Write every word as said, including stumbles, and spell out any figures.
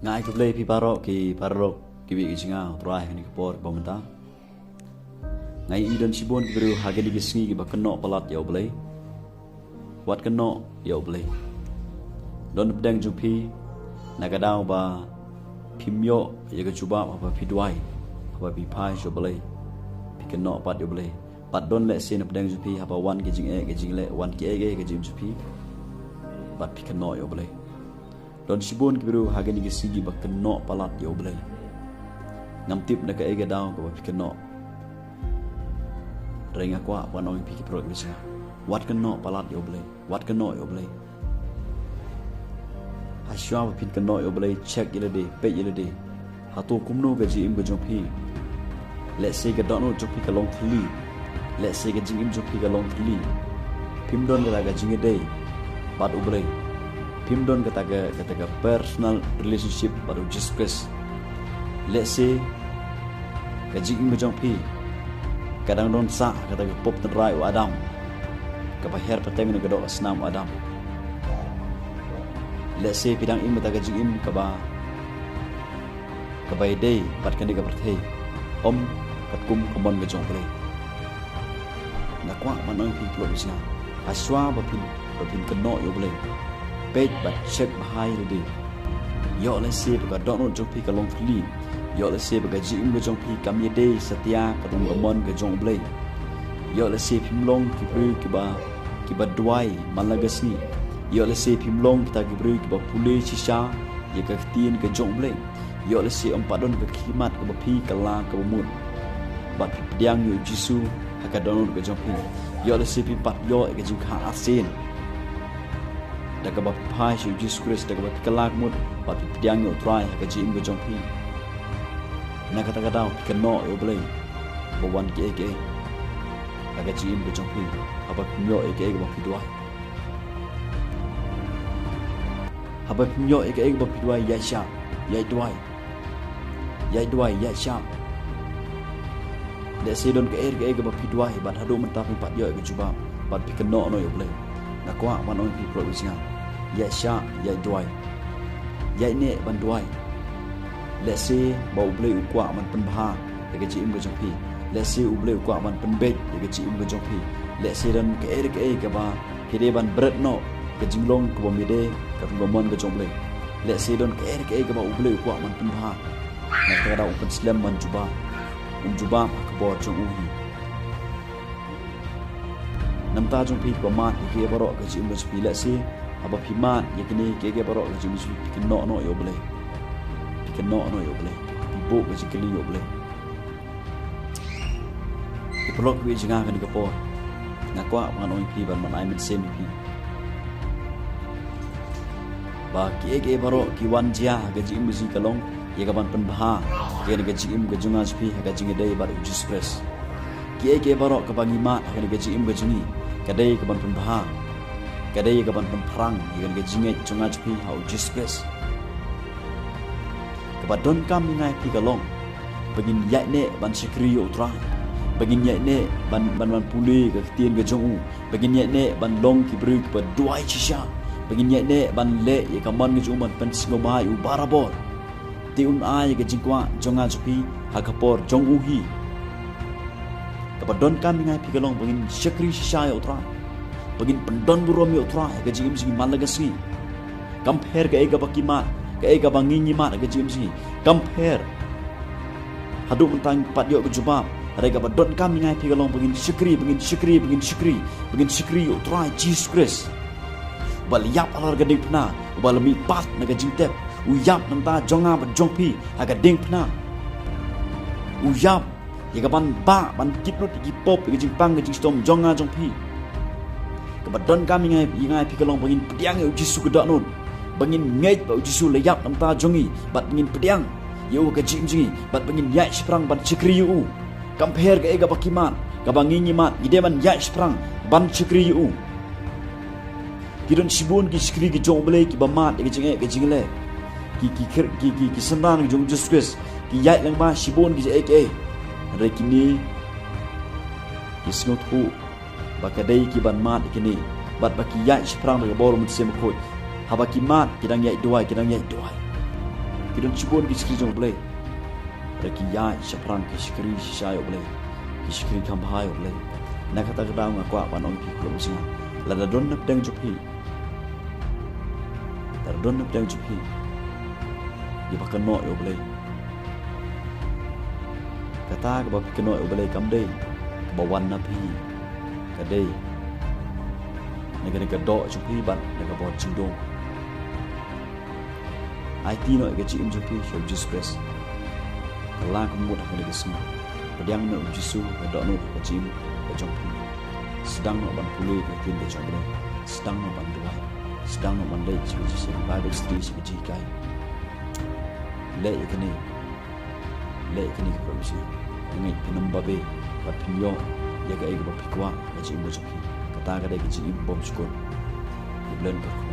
Nga ai khublei phi baroh ki paralok kiwei ki jingïaid ha kane ka por ba mynta. Nga ïohi don shibun ki briew ha kine ki sngi kiba kynnoh palat ïa U Blei. Wat kynnoh ïa U Blei. Don pdeng jong phi na ka daw ba phim ïoh ïa ka jubab haba phi duwai, haba phi phai sha U Blei. Phi kynnoh pat ïa U Blei. Bad don lehse na pdeng jong phi haba wan ki jingeh ki jingleh, wan kiei kiei ha ka jingim jong phi, bad phi kynnoh ïa U Blei. Don shibun ki briew ha kine ki sngi kiba kynnoh palat ïa U Blei. Ngam tip na kaei ka daw kaba phi kynnoh. Hynrei nga kwah ban ong ïa phi ki paralok kiba jingïaid, wat kynnoh palat ïa U Blei. Wat kynnoh ïa U Blei. Hashwa ba phin kynnoh ïa U Blei, check ïa lade, peit ïa lade. Hato kumno ka jingim ka jong phi? Lehse ka dohnud jong phi ka long thylli. Lehse ka jingim jong phi ka long thylli. Phim don kata ka jingïadei bad U Blei. Phim don kata ka, kata ka personal relationship bad U Jisu Khrist. Lehse ka jingim ka jong phi ka dang don sah ha kata ka pop tynrai u Adam, kaba her pateng na ka doh snam u Adam. Lehse phi dang im kata ka jingim kaba, kaba ïadei bad kane ka pyrthei, ym katkum ka mon ka jong U Blei. Nga kwah ban ong ïa phi paralok kiba jingïaid, hashwa ba phin, ba phin kynnoh ïa U Blei, peit bad check bha ïa lade. Ïoh lehse ba ka dohnud jong phi ka long thylli. Ïoh lehse ba ka jingim ka jong phi kam ïadei satia katkum ka mon ka jong U Blei. Ïoh lehse phim long ki briew kiba, kiba duwai man la ka sngi. Ïoh lehse phim long kita ki briew kiba pule shisha ïa ka ktien ka jong U Blei. Ïoh lehse ym pat don ka khlieh mat kaba phi kylla kaba mut. Bad phi pdiang ïa U Jisu ha ka dohnud ka jong phi. Ïoh lehse phim pat ïoh ïa ka jingkha arsien da kaba phi phai sha U Jisu Khrist, da kaba phi kylla ka mut bad phi pdiang ïa U Trai ha ka jingim ka jong phi. Na kata ka daw phi kynnoh ïa U Blei ba wan kiei kiei ha ka jingim ka jong phi haba phim ïoh ïa kaei kaba phi duwai. Haba phim ïoh ïa kaei kaba phi duwai, ïaid shah, ïaid duwai. Ïaid duwai, ïaid shah. Lehse don kaei kaei kaba phi duwai bad haduh mynta phim pat ïoh ïa ka jubab bad phi kynnoh noh ïa U Blei. Nga kwah ban ong ïa phi paralok kiba jingïaid, ïaid shah, ïaid duwai. Ïaid neh ban duwai. Lehse ba U Blei u kwah ban pynbha ïa ka jingim ka jong phi. Lehse U Blei u kwah ban pynbeit ïa ka jingim ka jong phi. Lehse don kaei kaei kaba phi dei ban bret noh, ka jinglong kaba ym dei katkum ka mon ka jong U Blei. Lehse don kaei kaei kaba U Blei u kwah ban pynbha. Na kata ka daw un pynslem ban jubab. Un jubab ha ka por jong u hi. Na ka bynta jong phi kiba mad ïa kiei baroh ha ka jingim ka jong phi, lehse haba phi mad ïa kine kiei kiei baroh ha ka jingim ka jong phi, phi kynnoh noh ïa U Blei. Phi kynnoh noh ïa U Blei. Phi buh ka jingkylli ïa U Blei. Ki paralok kiba ïeit jong nga, ha kane ka por nga kwah ban ong ïa phi, ban ai mynsiem ïa phi, ba kiei kiei baroh ki wan jia ha ka jingim ka jong phi ka long ïa kaban pynbha ïa kane ka jingim ka jong nga jong phi ha ka jingïadei bad U Jisu Khrist. Kiei kiei baroh kaba ngi mad ha kane ka jingim ka jong ngi, ka dei kaban pynbha, ka dei kaban pynphrang ïa kane ka jingngeit jong nga jong phi ha U Jisu Khrist. Kaba donkam ïa nga ïa phi ka long ba ngin ïaid neh ban shakri ïa U Trai, ba ngin ïaid neh ban, ban, ban pule ka ktien ka jong u, ba ngin ïaid neh ban long ki briew kiba duwai shisha, ba ngin ïaid neh ban leh ïa ka mon ka jong u, ban pynsngewbha ïa u barabor. Te un ai ïa ka jingkwah jong nga jong phi ha ka por jong u hi. Kaba donkam ïa nga ïa phi ka long ba ngin shakri shisha ïa U Trai, ba ngin pyndonburom ïa U Trai ha ka jingim jong ngi man la ka sngi. Kam pher kaei kaba ki mad, kaei kaba ngi ngi mad ha ka jingim jong ngi, kam pher. Haduh mynta ngim pat ïoh ka jubab. Hynrei kaba donkam ïa nga ïa phi ka long ba ngin shakri, ba ngin shakri, ba ngin shakri, ba ngin shakri ïa U Trai Jisu Khrist, uba la ïap halor ka diengphna, uba la mihpat na ka jingtep. U ïap na ka bynta jong nga bad jong phi ha ka diengphna. U ïap ïa kaban bah, ban kit lut ïa ki pop, ïa ka jingpang ka jingshitom jong nga jong phi. Kaba donkam ïa nga, ïa nga ïa phi ka long ba ngin pdiang ïa U Jisu ka dohnud, ba ngin ngeit ba U Jisu la ïap na ka bynta jong ngi, bad ba ngin pdiang ïa u ha ka jingim jong ngi, bad ba ngin ïaid shaphrang ban shakri ïa u. Kam pher kaei kaba ki mad, kaba ngi ngi mad, ngi dei ban ïaid shaphrang ban shakri ïa u. Ki don shibun ki shakri ki jong U Blei kiba mad ïa ka jingeh ka jingleh. Ki, ki, ki, ki, ki, ki synran ki jong U Jisu Khrist ki ïaid lyngba shibun ki jingeh. Hynrei kine ki sngewthuh ba ka dei kiban mad ïa kine, bad ba ki ïaid shaphrang da ka bor u Mynsiem Bakhuid. Haba ki mad ki dang ïaid duwai, ki dang ïaid duwai. Ki don shibun ki shakri jong U Blei. Hynrei ki ïaid shaphrang, ki shakri shisha ïa U Blei, ki shakri kham bha ïa U Blei. Na kata ka daw nga kwah ban ong ïa phi, ko paralok jong nga, lada don na pdeng jong phi, lada don na pdeng jong phi, ïa ba kynnoh ïa U Blei. Kata kaba phi kynnoh ïa U Blei kam dei kaba wan na phi, ka dei na kane ka doh jong phi bad na ka bor jingdum. Aiti noh ïa ka jingim jong phi sha U Jisu Khrist. Kylla ka mut ha kane ka sngi. Pdiang noh ïa U Jisu, ka dohnud ka jingim ka jong phi. Sdang noh ban pule ïa ka ktien ka jong U Blei. Sdang noh ban duwai. Sdang noh ban leit sha ka jinghikai, Bible study, sha ka jinghikai. Leh ïa kane. Leh ïa kane, ko paralok jong nga. Nga ngeit phin ym babe bad phin ïoh ïa kaei kaba phi kwah ha ka jingim ka jong phi. Kata ka dei ka jingim bymjukut. Khublei.